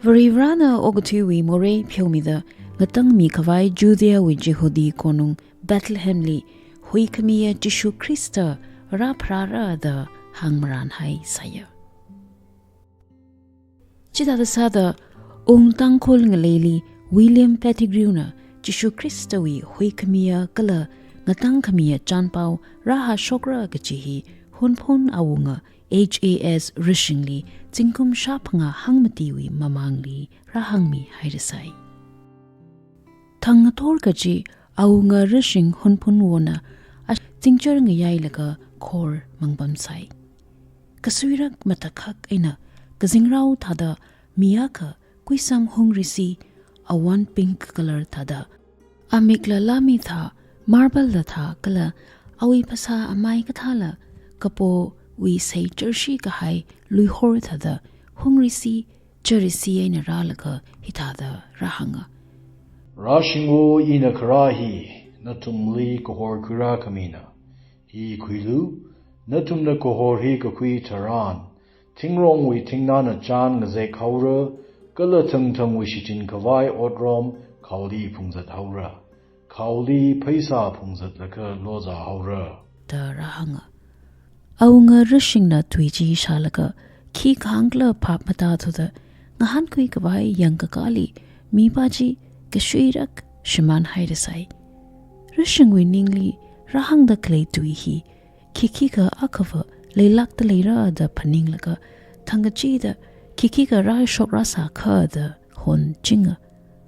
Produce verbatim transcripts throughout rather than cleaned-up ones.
Varivarana okathuiwui morei pheomida ngatangmi khavai Judeawui Jihudi konung Bethlehemli huikhamiya Jishu Khrista rāpharāra da hāngmaranhaisāya. Chithāda sāda, ung Tangkhul ngaleili William Pettigrew na Jishu Khristawui huikhamiya kala ngatangkhamiya chānpao rāhāshokra kaji hi Hunphun awunga H A S Rishingli zingkum shāphangā hangmatiwui mamangli rāhāngmihairasai. Thang ngathor kaji awunga Rishing Hunphun wona a zingchar ngayailaga khor mangpamsai. Kasuirak matakhak eina kazingrao thāda mi akha kuisam hungrisi, awan pink color thāda, amikla lāmi thā, marble la thā kala awui phasā amai kathāla kapowui sei charshi kahai luihor thāda hungrisi, charisi eina rālaga hithāda rāhānga. Rashingwo, ina kharā hi nathumli kahor khuirā khamina. Hi khuilu, nathumna kahor hi kakhui tharan, thingrongwui thingnana chān ngazek haora, kala thangthangwui shichin khavai otrom khaoli phungzat haora. Khaoli pheisā phungzatlaga lozā haora da rāhānga. Awunga Rishingna tui chi shālaga khi kahāngkhala phap matāthuda, ngahānkhui khavai yangkakāli mipā chi kashuirak shimānhairasai. Rishingwui ningli rāhāngda khalei tui hi khikhikha akhava leilākda leira da phaninglaga, thangkachida khikhikha rāshok rāsākha da honchinga.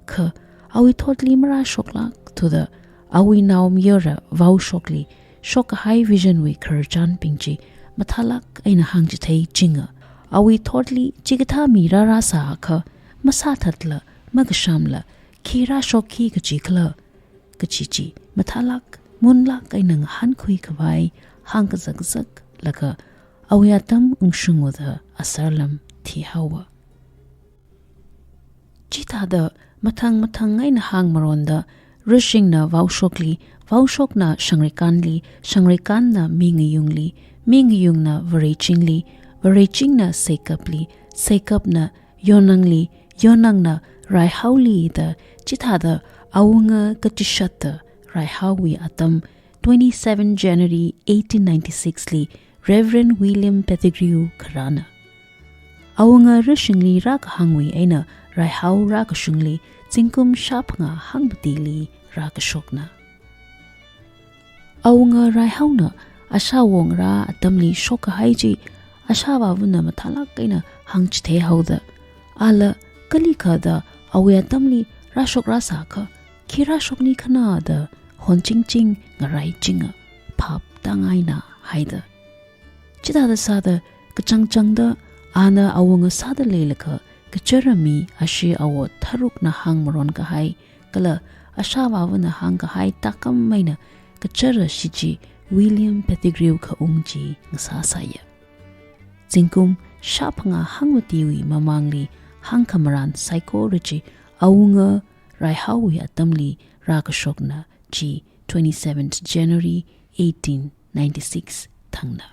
Kha awui thotli marāshoklakthuda, awui naomayara vaoshokli shokkahai vision wui khararchanbing chi mathālāk eina hāngchitheichinga. Awui thotli chikathā mi rārāsākha masāthatla makashamla khi rāshokki kajikhala kaji chi mathālāk munlāk eina ngahānkhui khavai hāngkazakzak laga awui atam ungshungwuda asarlam thihaowa. Chithāda mathang mathang eina hāngmaronda, Rishingna vaoshokli, vaoshokna shangrikanli, shangrikanna mingayungli, mingayungna varechingli, varechingna seikapli, seikapna yonangli, yonangna raihaoli da, chithāda awunga kachishatda raihaowui atam twenty-seven January eighteen ninety-six li Reverend William Pettigrew kharāna. Awunga Rishingli rākahāngwui eina raihao rākashungli zingkum shāphangā hangmatili rākashokna. Awunga raihaona ashāwo ngarā atamli shokkahai chi ashāvāvana mathālāk eina hāngchitheihaoda, ala kalikhada awui atamli rāshok rāsākha khi rāshokni khana da honchingching ngaraichinga, phap tāngaina haida. Chithāda sāda kachangchangda ana awunga sāda leilakha kachara mi ashi awo tharukna hāngmaron kahai kala ashāvāvana hāngkahai tākam eina kachara shichi William Pettigrew khaung chi ngasāsāya. Zingkum shāphangā hangmatiwui mamangli hāngkhamaran saikora chi awunga raihaowui atamli rākashokna chi twenty-seventh January eighteen ninety-six thangna.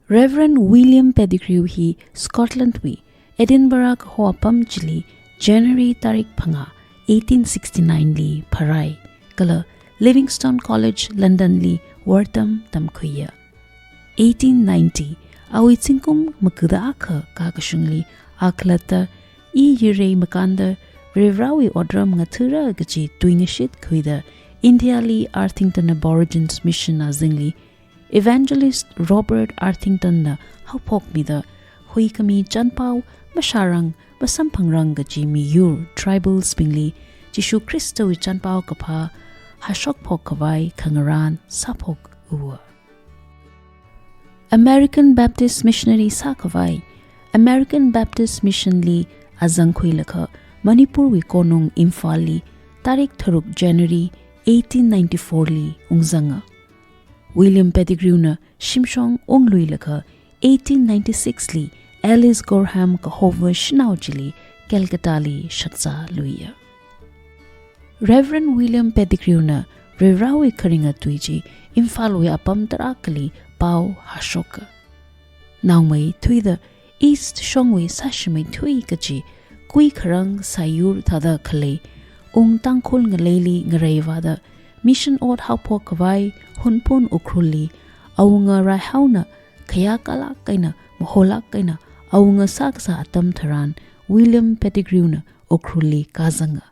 Reverend William Pettigrew hi Scotland wui Edinburgh kaho apam chili January tarik phangā eighteen sixty-nine li pharai, kala Livingstone College London li wortam tamkhuiya. Eighteen ninety, awui zingkum makuda akha kakashungli akhalatta i yirei makānda Varivarawui otram ngathara kaji tuingashit khuida India li Arthington Aborigines Mission azingli Evangelist Robert Arthington na haophokmida huikhami chānpao mashārang masamphangrang kaji miyur tribals bingli Jishu Khristawui chānpao kaphā hāshokphok khavai khangarān sāphok uwa. American Baptist Missionary sākhavai American Baptist Mission li azangkhuilaga Manipur wui konung Imphal li tarik tharuk January eighteen ninety-four li ungzanga. William Pettigrew na shimshong ungluilaga eighteen ninety-six li Alice Gorham kahova shanao chili Calcutta li shakzā luiya. Reverend William Pettigrew na Varivarawui kharinga tui chi Imphal wui apam tarākhali pao hāshoka. Naomeithuida East shongwui sāshimeithui kachi, kuikharang sāyur thāda khalei, Ung Tangkhul ngaleili ngareivāda, mission ot haophok khavai, Hunphun Ukhrulli, Awunga Raihaona, khayākalāk eina, maholāk eina, awunga sākasā atam tharan, William Pettigrew na Ukhrulli kāzanga.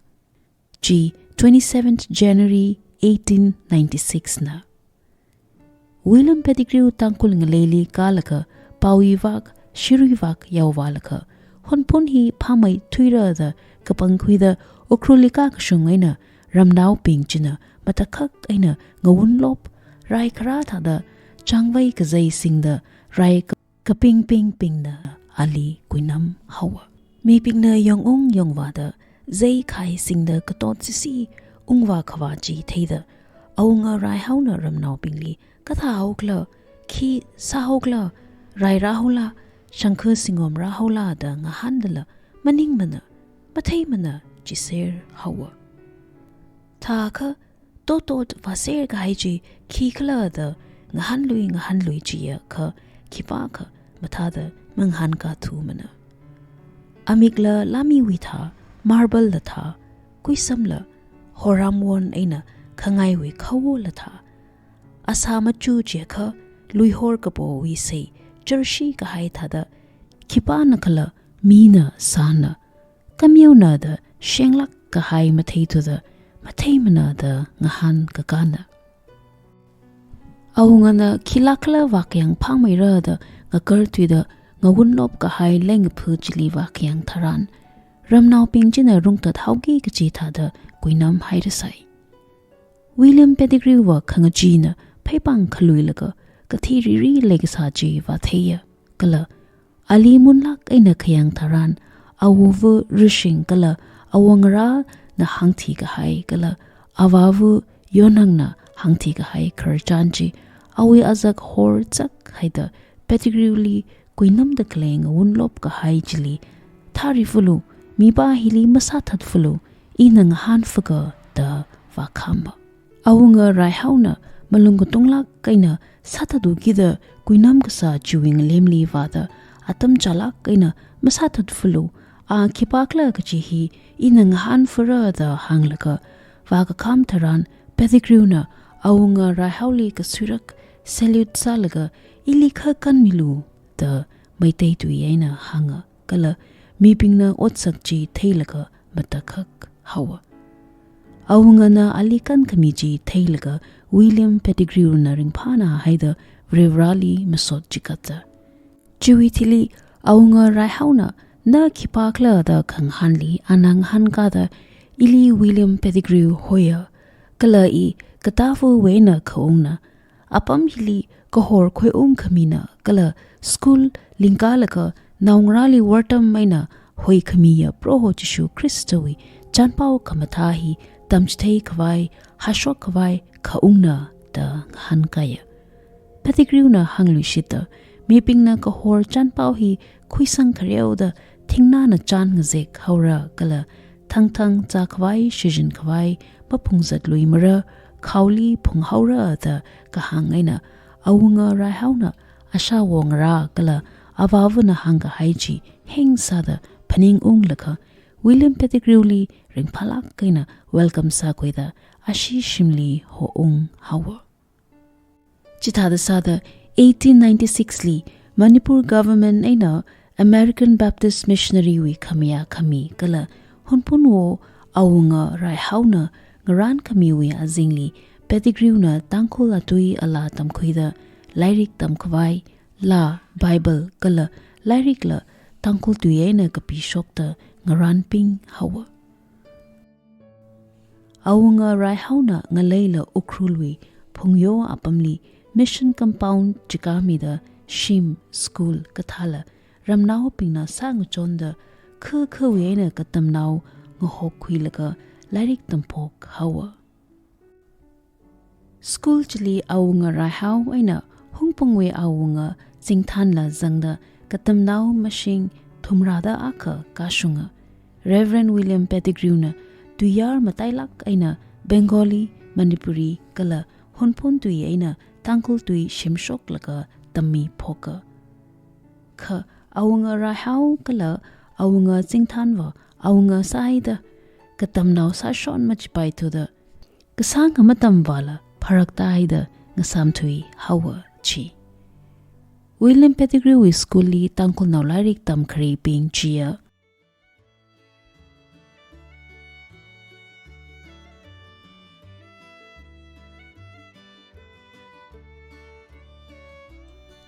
Chi twenty-seventh January eighteen ninety-six na. William Pettigrew Tangkhul ngaleili kālaga, paowui vak, shirui vak yaovālaga, Hunphun hi phāmeithuira da kapangkhuida Ukhrulli kākashung eina ramnaobing china matakhak eina ngawunlop, rai kharā thāda changvai kazei singda rai ka-, kaping ping pingna ali kuinam haowa. Mibingna yongung yongvāda zei khai singda katot sisi ungvā khavā chi theida, Awunga Raihaona ramnaobingli kathā haokhala, khi sāhaokhala, rai rāhaola, shangkha singom rāhaola da ngahāndala, maningmana, matheimana, chiser haowa. Thākha, totot vāser kahai chi khikhala da ngahānlui ngahānlui chiakha, khipākha mathāda mangahānkāthumana. Amikla lamiwui thā, marble la thā, kuisamla horamwon eina khangaiwui khawo la thā, asā machu chiakha luihor kapowui sei charshi kahai thāda, khipānakhala mina sāna, kameona da shenglāk kahai matheithuda, matheimana da ngahānkakāna. Awungana khilākhala vākyang phāmeira da ngakarthuida ngawunlop kahai lengaphu chili vākyang tharan, ramnaobing china rungtat haoki kachi thāda kuinam hairasai. William Pettigrew va khangachina pheipāng khaluilaga kathi riri leikasā chi vātheiya, kala ali munlāk eina khayang tharan, awuva Rishing kala awo ngarāna hāngthi kahai kala avāva Yonangna hāngthi kahai khararchan chi, awui azak horchak haida Pettigrewli kuinamda khalei ngawunlop kahai chili, thārifalu, mipā hili masāthatfalu, ina ngahānfaka da vākhama. Awunga Raihaona malung katunglāk eina sāthatwui kida kuinam kasā chiwui ngalemli vāda, atam chālāk eina masāthatfalu, a khipākhala kachi hi ina ngahānfara da hānglaga vākakham tharan, Pettigrewna Awunga Raihaoli kasuirak salute sālaga, ili khakanmilu da Meitei tui eina hānga, kala mibingna otsak chi theilaga matakhak haowa. Awungana ali kankhami chi theilaga William Pettigrewna ringphāna haida Varivarāli masot chikatsa. Chiwui thili Awunga Raihaona na khipākhala da khangahānli ana ngahānkāda, ili William Pettigrew hoiya, kala i katāvawui eina khaungna, apam hili kahor khoiung khamina kala school lingkalaga naongarāli wortam eina hoikhamiya Proho Jishu Khristawui chānpao khamathā hi tamchithei khavai, hashok khavai khaungna da ngahānkāya. Pettigrewna hāngluishitta, mibingna kahor chānpao hi khuisang khareoda thingnana chān ngazek haora kala thangthang zākhavai, shijin khavai maphungzatluimara, khaoli phunghaora da kahāng eina, Awunga Raihaona ashāwo ngarā kala avāvana hāngkahai chi hengsāda phaningunglaga, William Pettigrewli ringphālāk eina welcome sākhuida ashi shimli houng haowa. Chithāda sāda eighteen ninety-six li Manipur government eina American Baptist missionary wui khamayā khami kala Hunphun Wo Awunga Raihaona ngarān khamiwui azingli Pettigrewna Tangkhul atui alaa tamkhuida lairik tamkhavai, laa, Bible kala lairikla Tangkhul tui eina kapishokta ngarānping haowa. Awunga Raihaona ngaleila Ukhrulwui phungyo apamli mission compound chikāmida shim, school kathāla ramnaobingna sāngachonda kha khawui eina katamnao ngahokkhuilaga lairik tamphok haowa. School chili Awunga Raihao eina Hungpungwui Awunga Chingthanla zangda katamnao mashing thumrāda akha kāshunga. Reverend William Pettigrewna tuiyār matailāk eina Bengali, Manipuri kala Hunphun tui eina Tangkhul tui shimshoklaga tammiphoka. Kha Awunga Raihao kala awunga Chingthanva awunga sāhaida katamnao sāshon machipaithuda kasānga matamvala pharakta haida ngasāmthui haowa chi. William Pettigrew wui school li Tangkhulnao lairik tamkhareibing chiya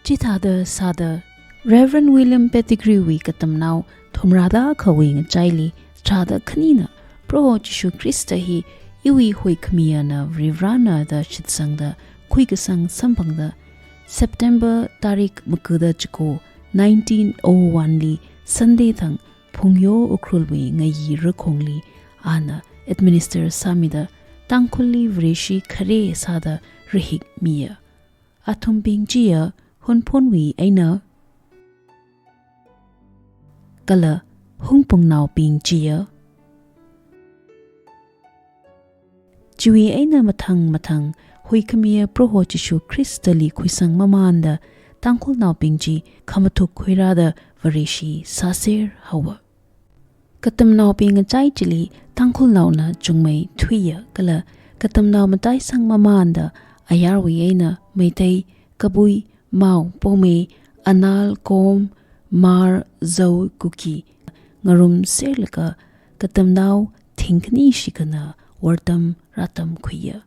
Chithāda sāda, Reverend William Pettigrew wui katamnao thumrāda akhawui ngachaili tharāda khanina, Proho Jishu Khrista hi iwui huikhamiyana Varivarana da shitsangda khuikasang samphangda, September tarik makuda chiko nineteen oh one li Sunday thang Phungyo Ukhrulwui ngayi rakhongli ana administer sāmida Tangkhulli Vareshi khare sāda rahikmiya. Athumbing chiya Hunphunwui eina kala Hungpungnaobing chiya. Chiwui eina mathang mathang huikhamiya Proho Jishu Khristali khuisang mamanda Tangkhulnaobing chi khamathuk khuirāda Vareshi sāser haowa. Katamnaobing ngachai chili Tangkhulnaona chungmei thuiya kala katamnao mataisang mamanda ayarwui eina Meitei, Kabui, Mao, Poumei, Anal, Kom, Hmar, Zou, Kuki ngarumserlaga katamnao thingkhani shikhana wortam rātamkhuiya.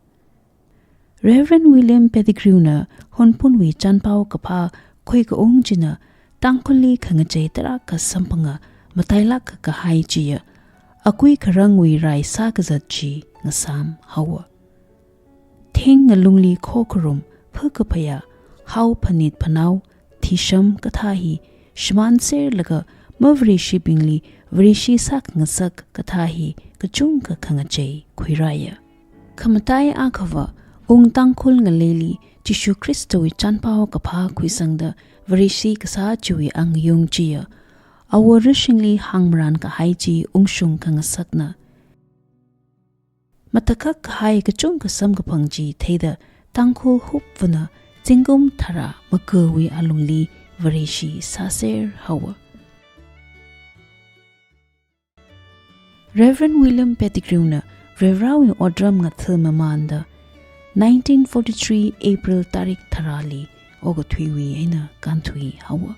Reverend William Pettigrew na Hunphunwui chānpao kaphā khuikaung china Tangkhulli khangachei tarākha samphanga matailāk kahai chiya akui kharangwui rai sākazat chi ngasām haowa. Thing ngalungli khokharum, phakaphayā, hao phanit phanao, thisham kathā hi shimānserlaga mavareshibingli Vareshi sākhangasak kathā hi kachungkha khangachei khuirāya. Khamatai akhava, Ung Tangkhul ngaleili Jishu Khristawui chānpao kaphā khuisangda Vareshi kasā chiwui angayung chiya awo rishingli hāngmaran kahai chi ungshung khangasakna. Matakhak kahai kachungkha samkaphang chi theida Tangkhul hupvana zingkum tharā makawui alungli Vareshi sāser haowa. Reverend William Pettigrew na Varivarawui otram ngathā mamanda nineteen forty-three April tarik tharāli okathuiwui eina kānthui haowa.